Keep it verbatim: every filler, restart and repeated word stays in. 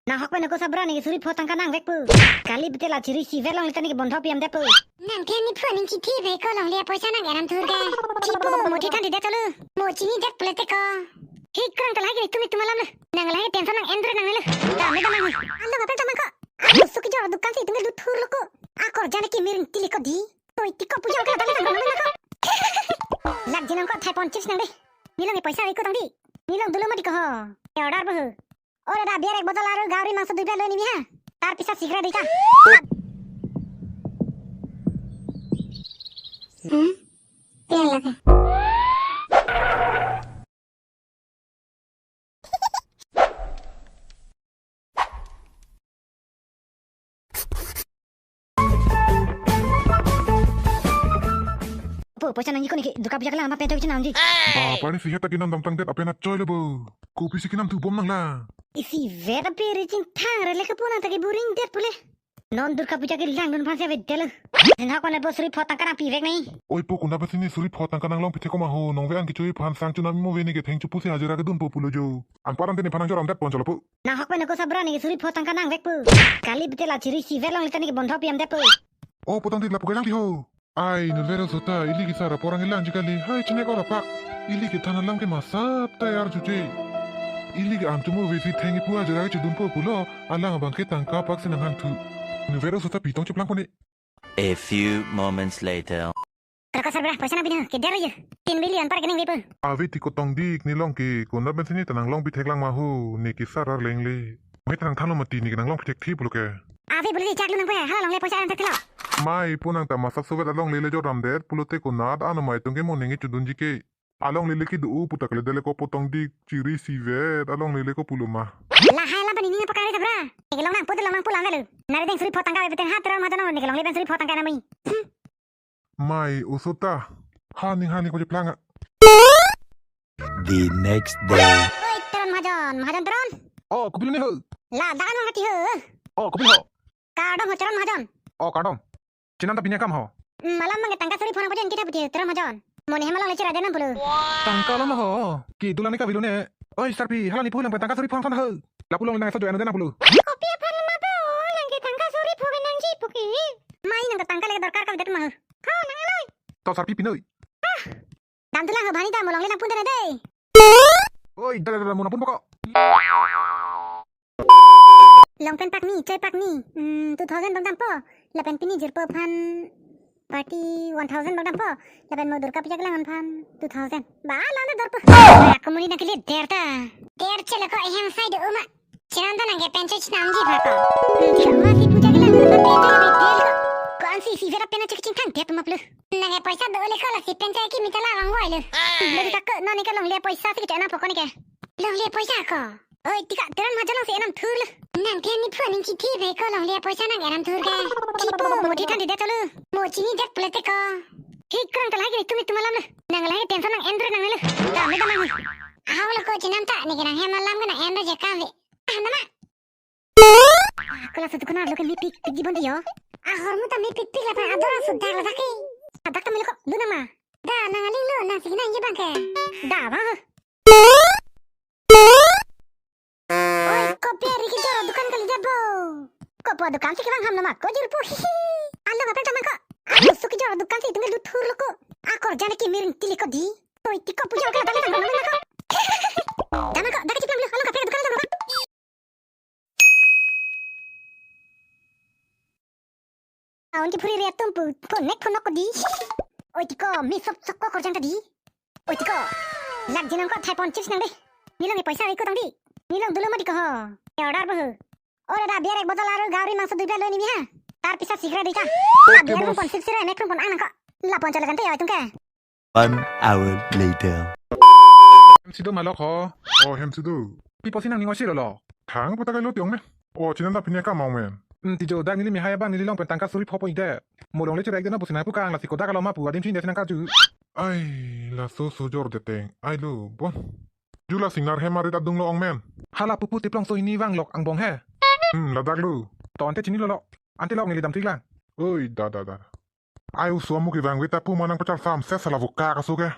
Nahok pen ako sabra, ne suri pho tangka nangvekpo. Kali bete la chiri siver longle ta ne bondho piam detpo. Nang the ne pho ning chithi ve ko, longle apoisa nang-eram thur ke. Chipo, mo thi than didet cholo. Mo chinidet pulote ko. Hi krang ta lahai ke itum itum alam le. Nang lahai ke tension nang-en dre nangne le. Dam le dam nang. Alo bapen tamang ko. Alo suki jor dukan si itum ke lut thurlo ko. Akorjang ke miring tili ko di. Toi tiko puja ke dam le dam nang ko. Lak jinang ko thai pon chips nang de. Nilong ke poisa iko tang di. Nilong dolo mati ko ho. Order bo ho. Ore da, beer ek botol aru gawri mangso dui plate lo nimi ha. Tar pisa sigra dei ka. Hmm? Beer lake. Po, poisa nangji ko ne ke, Durga Puja kelang ma pen choi chenamji. Ba, pani sihet ta kinam damtang det apen achoi lo bo. Kopisi kinam thu bom nang la. Isi vet ape riching thang re le ke po nang ta ke boring det pule. Non Durga Puja kelangdun aphan si avedetlo. Nahok pen ako suri pho tangka nangpivek nai. Oi po, konat pensi ne suri pho tangka nanglong pithek koma ho, nong ve an kechoi aphan sang chunam mo ve, ne ke theng chupu si hajira kedunpo pulo jo. Anparta ne phan nangjor amdet pon cholo po. Nahok pen ako sabra, ne suri pho tangka nangvekpo. Kali bete la chiri siver longle ta ne bondho piam detpo. O putangdi, lapu kelang di ho. Ai, nulvero sota, ili ke sar apor ang ilangji kali, hai chinek ora pak. Ili ke than alam ke masap tayar chuche. Ili ke an chumo vesi theng ipu hajira kechedunpo pulo, alang abang ke tangka pak si nanghang thu. Nulvero sota pitong cheplang pone. A few moments later. Raka sarbra, poisa nangpinang, keder ye. Tin billion anpar kening vepo. Ave tiko tong dik, nelong ke, konat pensi ne ta nanglong pithek lang ma ho, ne ke sar arleng le. Mai ta nangthanlo mati, ne ke nanglong pithek thi pulo ke. Ave beli chak lu nang pe, hala longle poisa an thek thelo. Mai po nang ta masak sovet alongle le jordam det pulote konat ano mai tong ke mo nenge chudunji ke. Alongle le kedo pu ta kele dele ko putangdi chiri sivet alongle le ko pulo ma. Lahai alam pani ning pakari sabra. Ne ke long nangpo te long nangpo lang lo. Nari deng suri pho tangka beten ha Teron Mahajon ne ke longle pen suri pho tangka nami. Hmm. Mai osota. Haning haning ko cheplang a. The next day. Oi, Teron Mahajon, Mahajon Teron. O, kopilo ne ho? La, dakan hati ho. O, kopilo ho? Kardom ho, Teron Mahajon. O, kardom. Chenam ta pini akam ho? Hmm, malam abang ke tangka suri pho nangpo jen kita putih, Teron Mahajon. Mo ne hem alongle chira denam pulo. Tangka lo ma ho? Kedo lang ne kavelo ne. Oi, sarpi, hala ne pu lang pen tangka suri pho nangthan ho. Lapu longle nangso join denam pulo. Kopi aphan ma po, lang ke tangka suri pho ke nangji pu ke. Mai nang ta tangka le dorkar kavedet ma ho. Ho, nang aloi. To sarpi pinoi. Dam thu lang ho bhani ta, mo longle nangpun dene dei. Oi, da, da, da, mo nangpun pokok. Long pen pakni, choi pakni. Hmm, two thousand bang dampo. Lapen pini jirpo aphan party one thousand bang dampo. Lapen mo Durga Puja kelang aphan two thousand. Ba, lang da dorpo. Ba, komuni nang kili der ta. Der chelo ko ehem sai do uma. Chenam ta nang ke pen choi chenamji bhako. Hmm, thik ma si puja kelang aphan pen choi avedetlo. Ko-an si fever pen choi chingthang det ma pulo. Nang ke poisa do le ko lasi pen choi kimi ta la vang voi lo. Hmm, lo di kako, non ne ke longle poisa si kechenam pokok ne ke. Longle poisa ko. Oi, tika Teron Mahajon along si enam thurlo. Nang the ne pho ning chithi ve ko, longle poisa nang-eram thur ke. Chipo, mo thi than didet cholo. Mo chinidet pulote ko. Hi krang ta lahai ke itum itum alam lo. Nang lahai ke tension nang-en dre nangne lo. Dam le dam nang. Ahau lo ko chenam ta, ne ke nang hem alam ke nang-en dre je kam ve. Ah, nama. Ah, kola sudu kona lo ke mepik pik di bon di yo. Ahormu ta mepik pik lapen ador sudak ladak ke. Adak ta melo ko, lu nama. Da, nang aling lo, nang si nangji abang ke. Da, bang. Oi, kopi ari kejor dukan kali jabo. Kopo dukan si kevang ham nama, ko jirpo, hihi. Alo ngapen tamang ko. Alo suki jor dukan si itum ke lut thurlo ko. Akorjang ke miring tili ko di. Toi tiko puja ke tamang tamang ko. Tamang ko, da kechiplang lo, alo ngapen dukan tamang ko. Aun ke phuri re atum pu, phonek phonok ko di. Oi tiko, mi sop sok ko korjang ta di. Oi tiko, lak jinang ko thai pon chips nang de. Nilong ke poisa iko tang di. Nilong dolo mati ko ho. Order bo ho. Ore da, beer ek botol aru gawri mangso dui plate lo nimi ha. Tar pisa sigra dei ka. Okay, ah, beer boss. Pon six zero M X pon ang nang ko. La pon chole kante ya itum ke. One hour later. Hem si do malok ho. Oh, hem si do. Pi pusi nang ning osi lo lo. Thang puta kai lo tiong me. Oh, chinam ta pini akam ong men. Hmm, tijo dak neli mehai abang neli long pen tangka suri pho po ide. Mo longle chirek deno pusi nang pu kang lasi kodak alo ma pu adim chin desi nang kaju. Ai, laso sojor deteng. Ai lo, bon. Ju la singnar hem arit adung lo ong men. Hala pupu tiplong so hini vang lok angbong he. Hmm, ladak lo. To ante chinilo lo. Ante lok neli dam tik lang. Oi, da, da, da. Ai uso amu kevang veta pu manang pachal sam ses ala voka kaso ke.